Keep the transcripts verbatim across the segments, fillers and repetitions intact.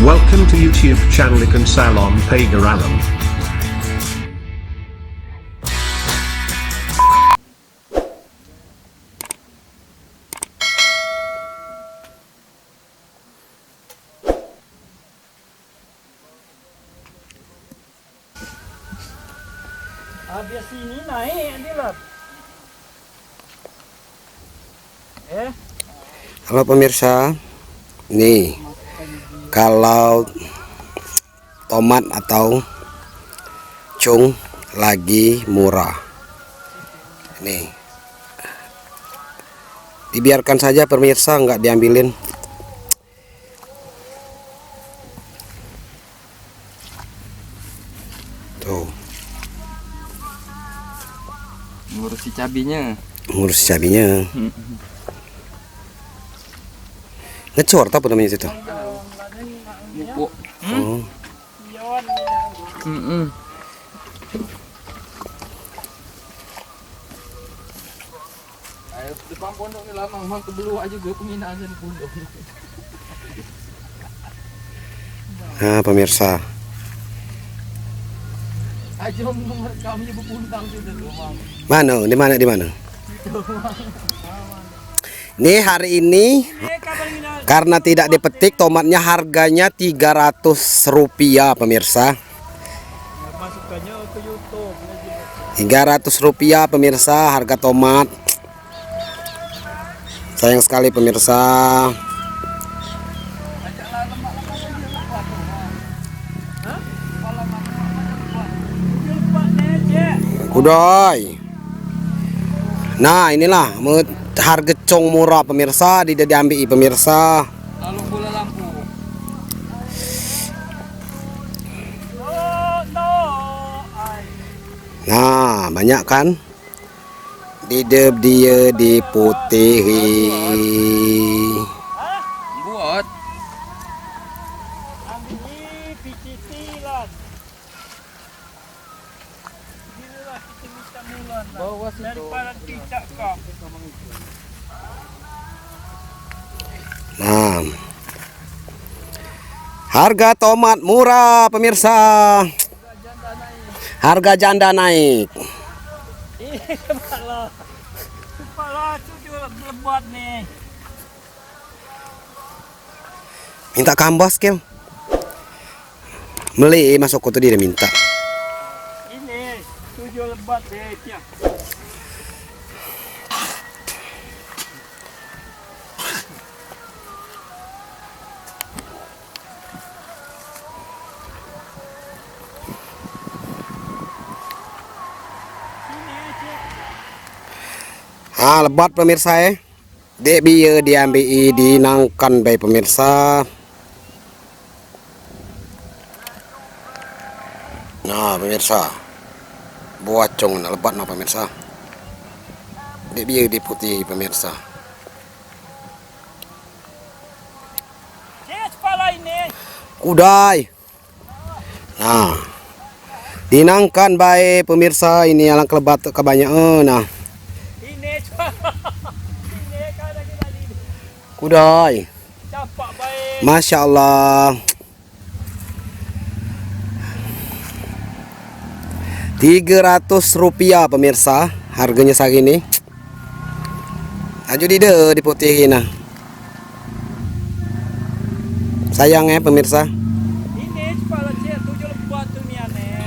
Welcome to YouTube channel Ikan Salon Pagar Alam. Habis ini naik, Dilan. Eh? Halo pemirsa, nih, kalau tomat atau cung lagi murah. Nih. Dibiarkan saja pemirsa, nggak diambilin. Tuh. Ngurusi cabenya. Ngurusi cabenya. Mm-mm. Ngecor, apa namanya itu? Pupuk. Oh. Mm-mm. Ayo, depan pondok ni lama, mang kebelua aja gue penghinaan dari pondok. Nah, pemirsa. Aja merekam aja berpuntang sudah tuh, mang. Mana? Di mana? Di mana? Itu, mang. Nih, hari ini karena tidak dipetik, tomatnya harganya tiga ratus rupiah, pemirsa. Tiga ratus rupiah, pemirsa, harga tomat. Sayang sekali, pemirsa. Kudai. Nah, inilah harga cung murah, pemirsa, di, diambil, pemirsa. Nah, banyak kan? Di dep dia diputihi. Buat. Nah. Harga tomat murah, pemirsa. Harga janda naik. Ih, kepala. Kepala tu juga lebat nih. Minta kambas, Kel. Meli masuk ko tu dia minta. Ini tujuh lebat deh, ya. Ah, lebat pemirsa, eh. Dek bia diambil i, dinangkan bai pemirsa. Nah, pemirsa. Buah cung na lebat na, pemirsa. Dek bia diputihi, pemirsa. Kudai. Nah. Dinangkan bai pemirsa, ini alangkah lebat kebanyakan, eh, nah. Kudai. Masya Allah. Tiga ratus rupiah, pemirsa, harganya sehari ini. Aju dide diputihi na. Sayang, eh, pemirsa. Ini kepala cek tujuh lebat tu ni aneh.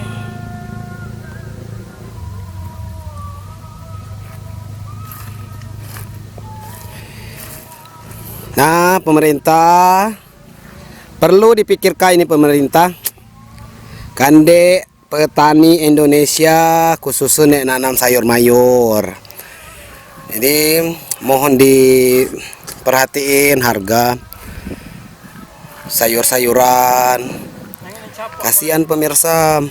Nah, pemerintah perlu dipikirkan ini, pemerintah. Kan dek petani Indonesia, khususnya nek nanam sayur mayur. Jadi, mohon diperhatiin harga sayur-sayuran. Kasihan pemirsa.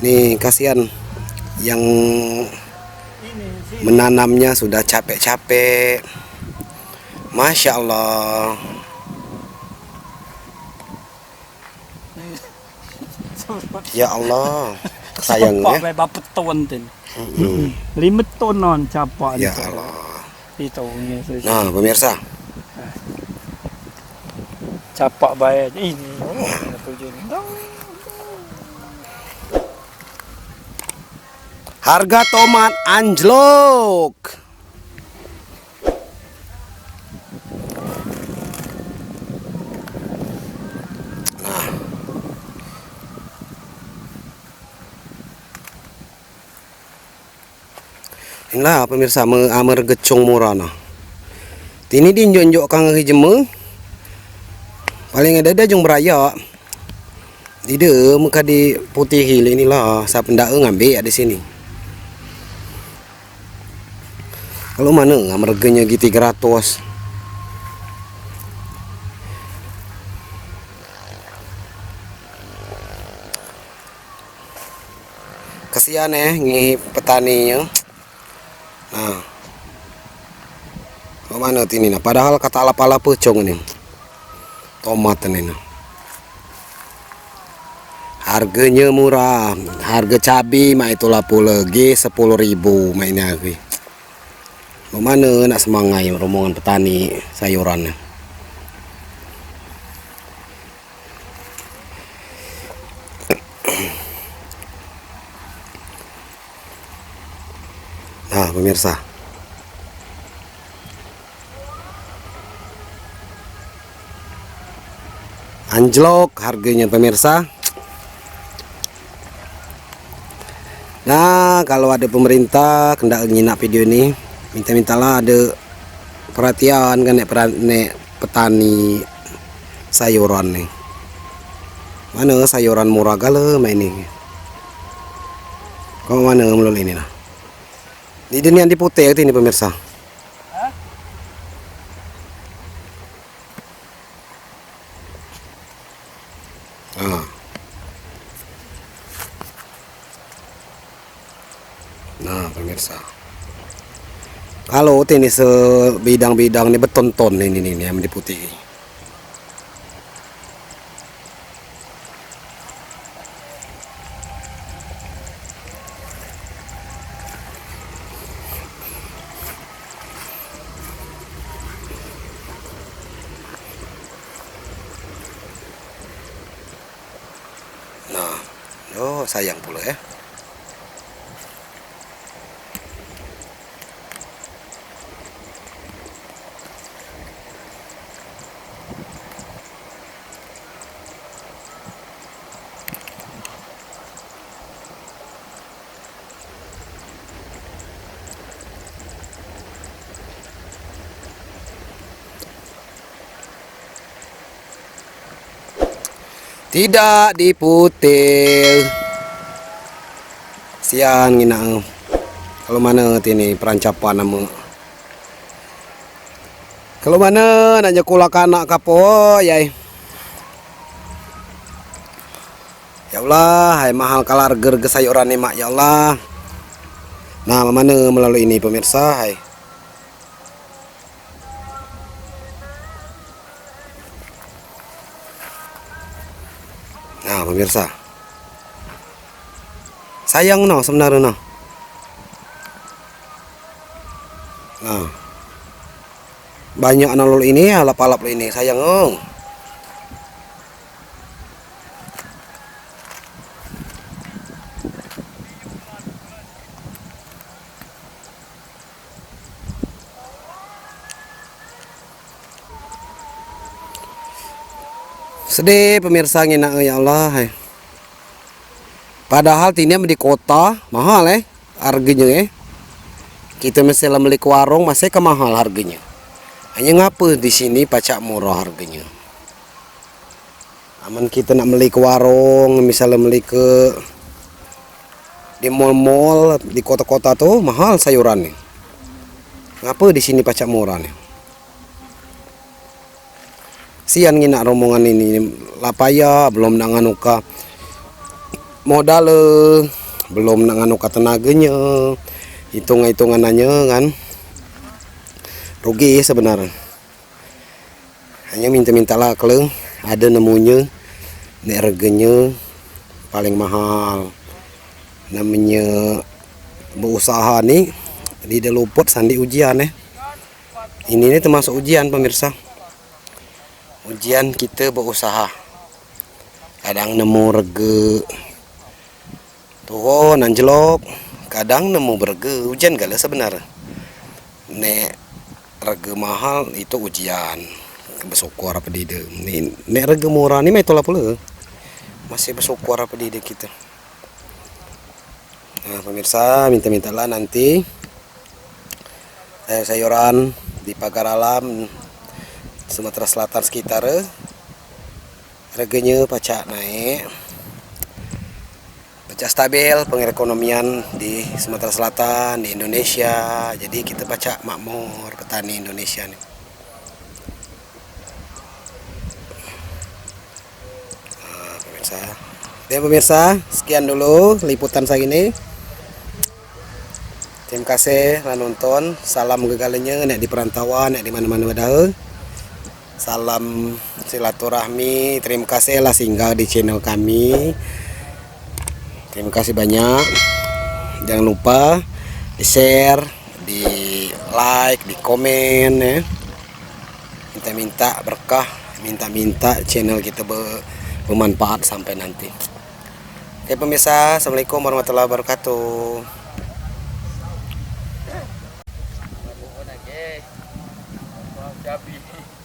Nih, kasihan yang menanamnya sudah capek-capek. Masya Allah. Ya Allah, sayangnya. Capak bai bapa ton tin. Mm-mm. Lima ton non capak. Ya Allah. Itu, ya, susah. Nah, pemirsa. Capak bae ini. Satu je ni. Harga tomat anjlok. Nah. Inilah pemirsa, me, ah, mergecung murah nah. Tini di njonjok kang rijeme. Paling ada dah jong beraya. Ida meka diputihi le inilah, siapa ndak ngambil di sini. Kalau mana ngam reganya gi tiga ratus. Kesian eh, ngi petani nya. Nah. Kok mana tini nah? Padahal kata alap-alap pecong ini. Tomat ini nah. Harganya murah. Harga cabai mai itulah pula. G sepuluh ribu mai ini hari. Kok mana nak semangai rombongan petani sayuran ni. Nah, pemirsa. Anjlok harganya, pemirsa. Nah, kalau ada pemerintah kendak nginak video ni, minta-mintalah ada perhatian kan nek, peran-, nek petani sayuran ni. Mana sayuran murah gala mai ni. Kok mana melalui ini nah. Ni dia ni yang diputih tu ini, pemirsa. Nah. Nah, pemirsa. Kalau tini sebidang-bidang ni beton-ton ni, ni, ni, ni yang diputih. Nah, yo sayang pula eh. Tidak diputih. Sian nginak. Kalau mana tini perancapan nama. Kalau mana nak nyekolah kanak kapo, yai. Ya Allah, hai mahal kalar harga sayuran ni mak, ya Allah. Nah, mana melalui ini pemirsa, hai. Nah, pemirsa. Sayang no sebenarnya no. Nah. Banyak anak lolo ini, alap-alap ini, sayang oh. Sedih pemirsa nginak, ya Allah, hai. Padahal tini di kota mahal eh harganya eh. Kita mesti lah meli ke warung masih ke mahal harganya. Hanya ngapa di sini pacak murah harganya. Aman kita nak meli ke warung, misalnya meli ke di mall-mall, di kota-kota tu mahal sayuran ni. Ngapa di sini pacak murah ni? Sian nginak rombongan ini, lah payah, belum nak nganuka modal, eh, belum nak nganuka tenaganya, hitung-hitungan aja kan, rugi sebenarnya. Hanya minta-mintalah kalau ada nemunya, nek reganya paling mahal. Namanya berusaha ni, di dia luput sandi ujian eh. Ini ni termasuk ujian pemirsa. Ujian kita beusaha. Kadang nemu rega turun anjlok, kadang nemu berega ujian gala sebenar. Nek rega mahal itu ujian. Bersyukur apa dide. Ni, nek rega murah ni mai tolak pula. Masih bersyukur apa dide kita. Nah, pemirsa, minta-mintalah nanti sayur-sayuran di Pagar Alam, Sumatera Selatan sekitar, reganya pacak naik, pacak stabil perekonomian di Sumatera Selatan, di Indonesia. Jadi kita pacak makmur petani Indonesia ni. Ah, pemirsa. Oke, pemirsa, sekian dulu liputan saya ini. Terima kasih lah nonton. Salam gegalanya, nek di perantauan, nek di mana-mana berada. Salam silaturahmi. Terima kasih lah singgah di channel kami. Terima kasih banyak. Jangan lupa di-share, di-like, di-komen, ya. Minta-minta berkah, minta-minta channel kita be-, bermanfaat sampai nanti. Oke, pemirsa, assalamualaikum warahmatullahi wabarakatuh.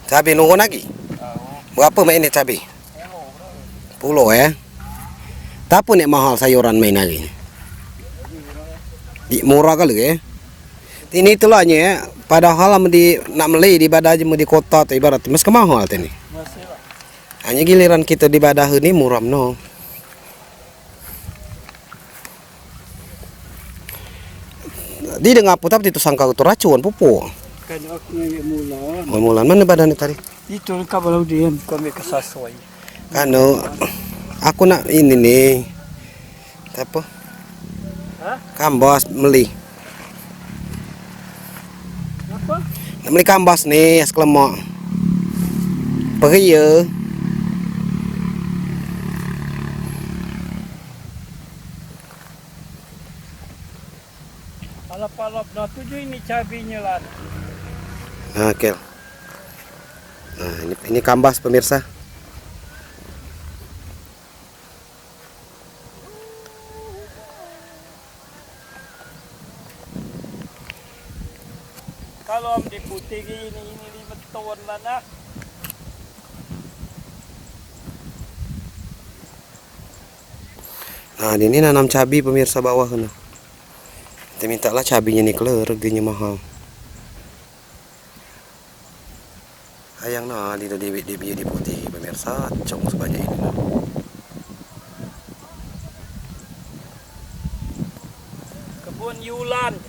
Cabi nurun lagi? Berapa mak ini cabi? Sepuluh, ya. Tapi nek mahal sayuran mak ini lagi. Di murah kali, ya. Ini itulah nye, padahal amen di, nak meli di Badah, aja meli di kota tu ibarat masih kemahal tini. Hanya giliran kita di Badah ini murah meno. Di dengar pun tapi itu sangka itu racun, pupuk. Kan aku ngambil mulan. Oh, mulan. Mana Badah ni tadi? Itu lengkap kalau dia kami kesasoi. Anu, aku nak ini ni. Apa? Hah? Kambas meli. Apa? Nak meli kambas ni, es kelemak. Pergi ya. Alap-alap, nah, tujuh ini cabinya, Lan. Nah, oke. Nah, ini, ini kambas, pemirsa. Kalau am di putih ini, ini lima ton lah, nah. Nah, ini nanam cabi, pemirsa, bawah, nah. Minta-mintalah cabinya ni, kalo reganya mahal. Ayang nah, di, di, di, di putih, pemirsa, cong sebanyak ini, nah. Kebun Yulan.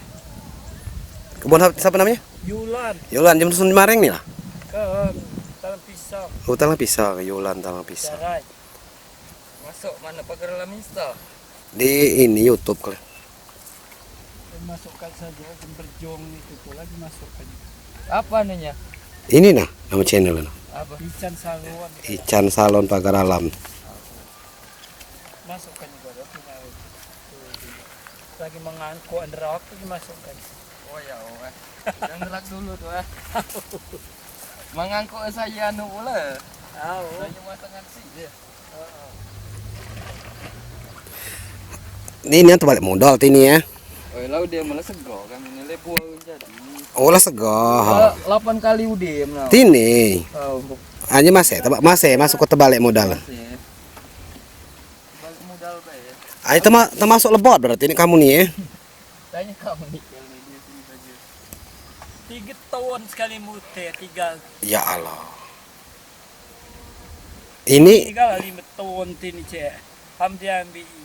Kebun ap-, siapa namanya? Yulan. Yulan, jam dusun mareng ni lah? Ke, em, talang pisang. Oh, talang pisang, Yulan, talang pisang. Carai. Masuk mana Pagar Alam Insta? Di ini, YouTube kali. Masukkan saja, jember jong itu tu lagi masukkan. Apa anunya? Ini nah, nama channel nah. Apa? Ican Salon. Ican Salon Pagar Alam. Masukkan juga, dah punya. Lagi mengangkuk, ada apa dimasukkan? Oh ya, oh, eh. Yang gerak dulu tu, eh. Mengangkuk saya anu pula. Tahu. Saya masang aksi dia. Ini, ini terbalik modal, tini ya. Oh, lah udah malah sego kan ini lebu jadi. Oh, lah sego. Lah, lapan kali udah menang. Tini. Oh, bu- Hanya masih, tebak masih masuk ke terbalik modal. Masih. Balik modal bae. Hanya tema-, termasuk lebot berarti ini kamu ni ya. Tanya kamu ni. Tiga ton sekali muter, tiga. Ya Allah. Ini tiga lima ton tini, cek. Ham diambil.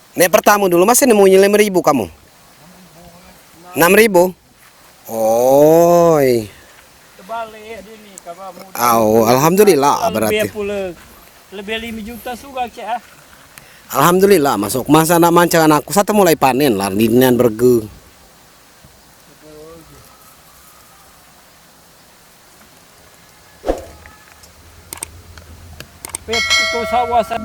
Nek pertama dulu masih nemunya lima ribu kamu? Enam ribu? Oi. Terbalik dia ni, kabar muda. Au, alhamdulillah, lebih berarti. Pula, lebih lima juta sudah, cek, ah. Alhamdulillah, masuk masa nak mancang anakku, satu mulai panen lah, di nian berge. Pet tu sawah sa-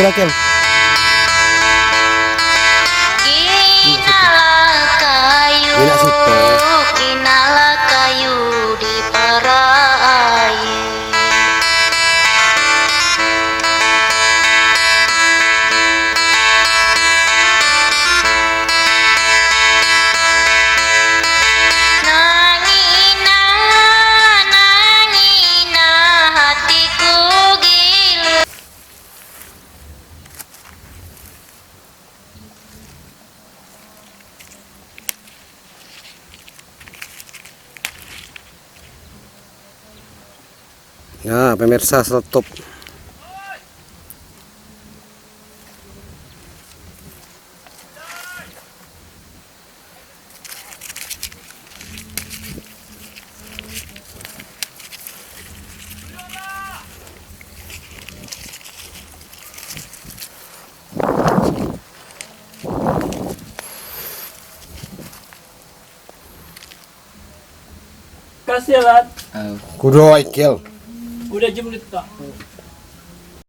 Yakin. Kinalah kayu, kinalah kayu di parai. Nangina, nangina hatiku gila. Ya, pemirsa seletup. Kasih, Lat. Kuda ikel. Kuda jem letak.